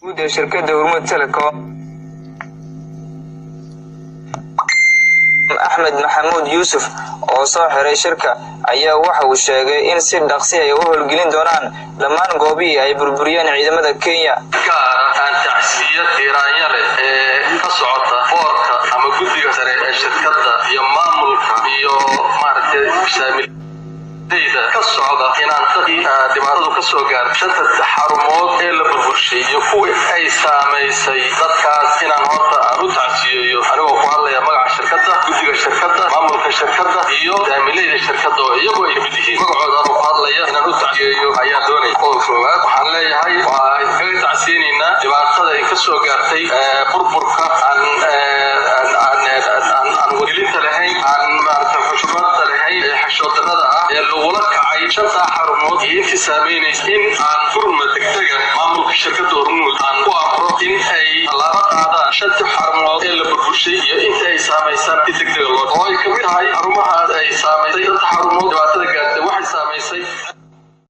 Guud ee shirkadda Hormuud Telecom, Axmed Maxamuud Yuusuf, oo soo xiray shirka, ayaa waxa uu sheegay in si dhaqsi ay u howlgelin doonaan dhammaan goobihii ay burburiyeen ciidamada Kenya. Gaara aan tacsiyad tiiraanya leh ee ka socota boorka ama guddiga sare ee shirkadda iyo maamulka iyo maaragtay saamileyda ka socda inaan dadkii dhibaatadu ka soo gaartay shanta xarumood ee la burburshay iyo kuwii ay saamaysay dadkaas inaan horta aan u tacsiyeeyo, anigoo ku hadlaya magaca shirkadda, guddiga shirkadda, maamulka shirkadda iyo saamileyda shirkadda oo iyagu ay kamid yihiin, magacooda anuu ku hadlaya inaan u tacsiyeeyo ayaan doonaya. Qodobka koowaad waxaan leeyahay waa kaga tacsiyeynaynaa dhibaatada ay ka soo gaartay burburka aan aan aan aan wargelinta lahayn, aan maaragtay xushmada lahayn ee xishood darrada ah ee lagula kacay shantaa xarumood iyo intii saamaynaysa, in aan gurmad degdega maamulka shirkadda Hormuud aan ku amro in ay tallaabo qaadaan shantii xarumood ee la burburshay iyo inta ay saamaysana si degdega loo oo ay kamid tahay xarumahaas ay saamaysay shanta xarumood dhibaatada gaartay waxay saamaysay.